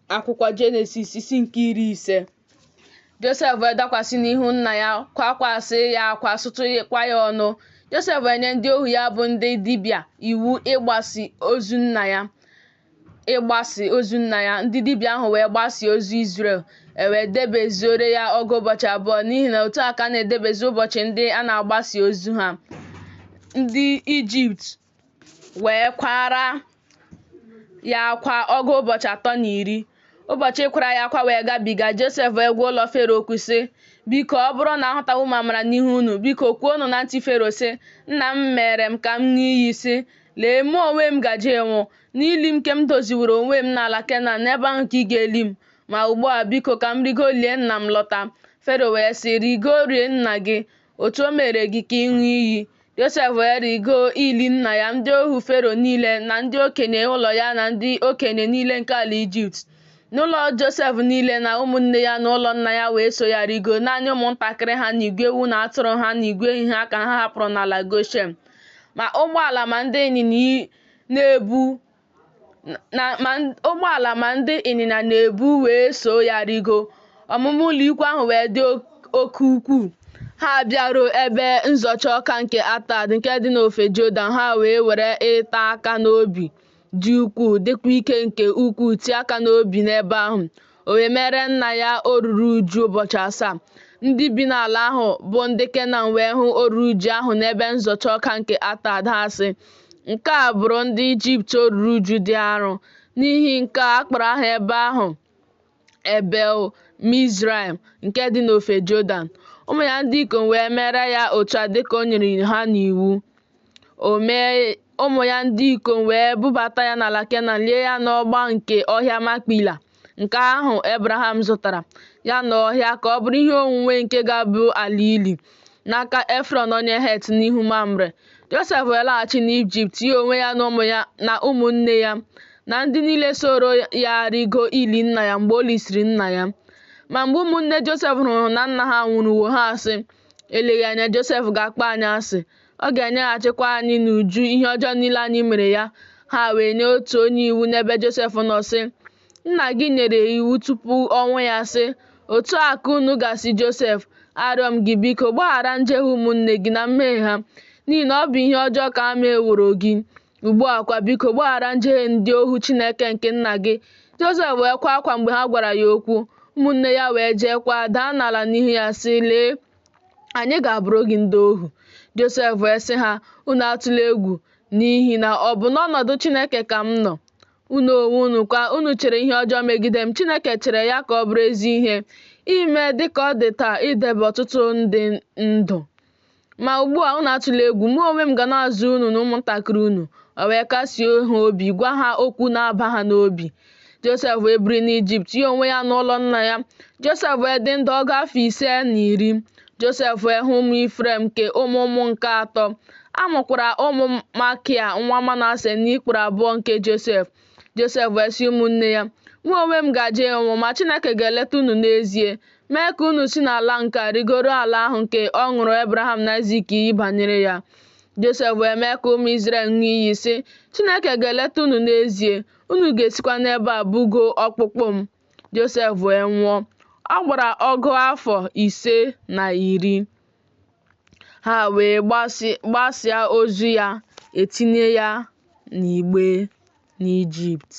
Akwụkwọ Jenesis isi nke 50. Josef wee dakwasị n'ihu nna ya, kwakwasị ya akwa, sutụkwa ya ọnụ. Josef wee nye ndị ohu ya bụ ndị dibịa iwu ịgbasi ozu nna ya. Ndị dibịa ahụ wee gbasie ozu Izrel. E wee debezuoro ya ọgụ ụbọchị 2, n'ihi na otu a ka a na-edebezu ụbọchị ndị a na-agbasi ozu ha. Ndị Ijipt wee kwara ya akwa ọgụ ụbọchị 30. Ụbọchị ịkwara ya akwa wee gabiga, Josef wee gwa ụlọ Fero okwu sị, Biko, ọ bụrụ na ahụtawo m amara n'ihu unu, biko kwuonụ na ntị Fero sị, Nna m mere m ka m ṅụọ iyi sị, Lee, mụ onwe m gaje ịnwụ, n'ili m nke m doziworo onwe m n'ala Kenan, n'ebe ahụ ka ị ga-eli m. Ma ugbu a, biko, ka m rigo lie nna m lọta. Fero wee sị, Rigo lie nna gị, otu o mere gị ka ị ṅụọ iyi. Josef wee rịgoo ili nna ya, ndị ohu Fero niile na ndị okenye ụlọ ya na ndị okenye niile nke ala Ijipt. N'ụlọ Josef niile na ụmụnne ya na ụlọ nna ya wee so ya rịgoo, naanị ụmụntakịrị ha na igwe ewu na atụrụ ha na igwe ehi ha ka ha hapụrụ n'ala Goshen. Ma ụgbọala ma ndị ịnyịnya na-ebu ma ụgbọala ma ndị ịnyịnya na-ebu wee so ya rịgo. Ọmụma ụlọ ikwu ahụ wee dị oke ukwuu. Ha bịaruo ebe nzọcha ọka nke Atad nke dị n'ofe Jọdan, ha wee were ịta aka n'obi dị ukwuu dịkwa ike nke ukwuu tie aka n'obi n'ebe ahụ. O wee mere nna ya oruru uju ụbọchị 7. Ndị bi n'ala ahụ bụ ndị Kenan wee hụ oruru uju ahụ n'ebe nzọcha ọka nke Atad, ha sị, Nke a bụrụ ndị Ijipt oruru uju dị arụ. N'ihi nke a, a kpọrọ aha ebe ahụ Ebel Mizraim nke dị n'ofe Jọdan. Ụmụ ya ndị ikom wee mere ya otu a dịka o nyere ha n'iwu. Ụmụ ya ndị ikom wee bubata ya n'ala Kenan lie ya n'ọgba nke ọhịa Makpila nke ahụ Ebraham zụtara, ya na ọhịa ka ọ bụrụ ihe onwunwe nke ga-abụ ala ili, n'aka Efrọn onye Het n'ihu Mamre. Josef wee laghachi n'Ijipt, ya onwe ya na ụmụ ya na ụmụnne ya na ndị niile soro ya rịgo ili nna ya mgbe o lisịrị nna ya. Ma mgbe ụmụnne Josef hụrụ na nna ha anwụrụwo, ha sị, Eleghị anya Josef ga-akpọ anyị asị, ọ ga-enyeghachikwa anyị n'uju ihe ọjọọ niile anyị mere ya. Ha wee nye otu onye iwu n'ebe Josef nọ, sị, Nna gị nyere iwu tupu ọnwụ ya, sị, Otu a ka unu ga-asị Josef, Arịọ m gị, biko, gbaghara njehie ụmụnne gị na mmehie ha, n'ihi na ọ bụ ihe ọjọọ ka ha meworo gị. Ugbu a kwa, biko, gbaghara njehie ndị ohu Chineke nke nna gị. Josef wee kwaa akwa mgbe ha gwara ya okwu. Ụmụnne ya wee jeekwa daa n'ala n'ihu ya, sị, Lee, anyị ga-abụrụ gị ndị ohu. Josef wee sị ha, Unu atụla egwu, n'ihi na ọ bụ n'ọnọdụ Chineke ka m nọ. Unu onwe unu kwa, unu chere ihe ọjọọ megide m, Chineke chere ya ka ọ bụrụ ezi ihe, ime dị ka ọ dị taa, idebe ọtụtụ ndị ndụ. Ma ugbu a, unu atụla egwu, mụ onwe m ga na-azụ unu na ụmụntakịrị unu. O wee kasie ha obi, gwa ha okwu na-aba ha n'obi. Josef wee biri n'Ijipt, ya onwe ya na ụlọ nna ya. Josef wee dị ndụ ọgụ afọ 150. Josef wee hụ ụmụ Ifrem nke ụmụ ụmụ nke atọ. A mụkwara ụmụ Makia nwa Manase n'ikpere abụọ nke Josef. Josef wee sị ụmụnne ya, Mụ onwe m gaje ịnwụ, ma Chineke ga-eleta unu n'ezie, mee ka unu si n'ala nke a rịgoro ala ahụ nke ọ ṅụụrụ Ebraham na Aịzik iyi banyere ya. Josef wee mee ka ụmụ Izrel ṅụọ iyi, sị, Chineke ga-eleta unu n'ezie, unu ga-esikwa n'ebe a bugo ọkpụkpụ m. Josef wee nwụọ. Ọ gbara ọgụ afọ 110. Ha wee gbasịa ozu ya, e tinye ya n'igbe n'Ijipt.